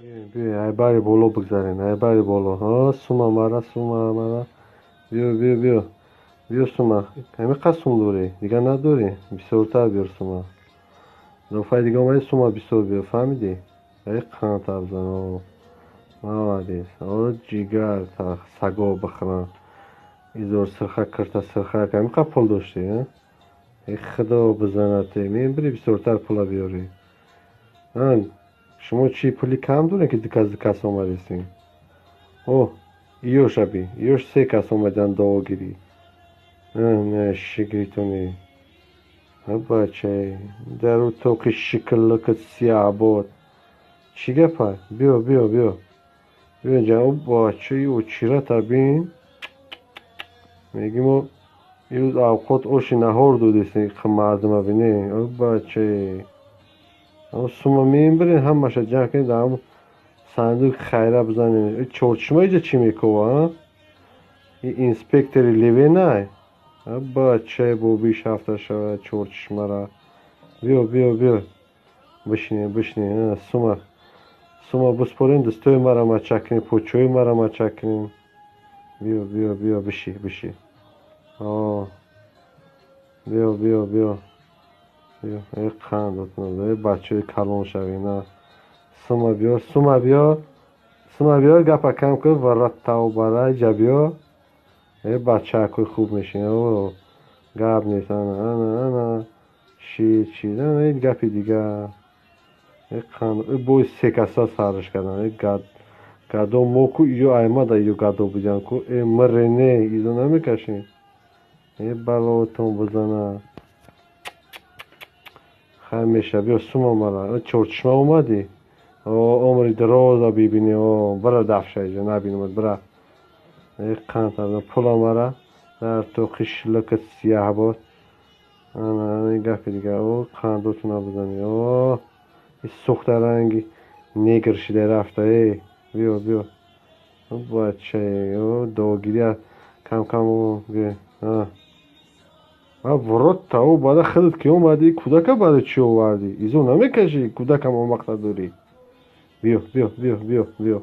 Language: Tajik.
Биё, айбари боло бигзарем, айбари боло. Сума мара, сума мара. Биё, биё, биё, биё, сума. Ҳамиқа сум дорӣ, дигар надорӣ? Бисёртар биёр сума. Дафъаи дига омадӣ, сума бисёр биёр, фаҳмидӣ? Ай қанта бизан. Молодец. О, ҷигар, саго бихӯранд. Изор сирха кирта сирха. Ҳамиқа пул доштӣ? Эй, худо бизанад, мебири бисёртар пула биёрӣ. Шумо чӣ, пули кам дорем, ки дукас дукас омадистем? О, иёша би, иёш се кас омадан дуогирӣ. Не, шигритони бачаи дар утоқи шикликат сияҳбод. Чӣ гапа? Биё, биё, биё, биё инҷа. О, бачаи очирата бин. Мегӣ мо ирӯз авқот оши наҳор додистем мардума, бине. О, бачаи, сума мебирем, ҳамаша ҷамъ кунем, дар ҳамн сандуқи хайра бизанем. Чорчишма иҷа чӣ мекова? И инспектори ливенай, бачаи бобиш ҳафта шавад чорчишмара. Биё, биё, биё, бишинем, бишинем. Сума, сума биспорем, дӯстои мара мачак кунем, почои мара мачак кунем. Биё, биё, биё, биши, биши. Биё, биё, биё, биё. Э, қанд, бачаи калон шавӣ. На, сума биёр, сума биёр, сума биёр. Гапа кам кун, варатавбара, иҷа биё. Э, бачаакои хуб мешин, гап нест. Ана, ана, ана, шид, шид. Ана, гапи дигар. Бои се каса сарш кардан. Э, гадо мо ку, ё аймада, ё гадо будиан ку. Э, мирене изо намекашем. Э, балотон бизана. Хай, меша. Биё, сума мара. Чорчишма омадӣ, умри дароза бибинӣ. Бира, дафша, иҷа набинамад, бира. Э, қанд, пула мара дар тоқи шилакат сияҳбод. Ана, гапи дигар. О, қандотона бизанӣ. О, сӯхта ранги негр шида рафта. Э, биё, биё, бачае. Дуогирӣ кам кам. В рот того. Баъда худат ки омадӣ, кӯдака баъда чӣ овардӣ? Изо намекашӣ, кӯдакам омақта дорӣ. Биё, биё, биё, биё, биё.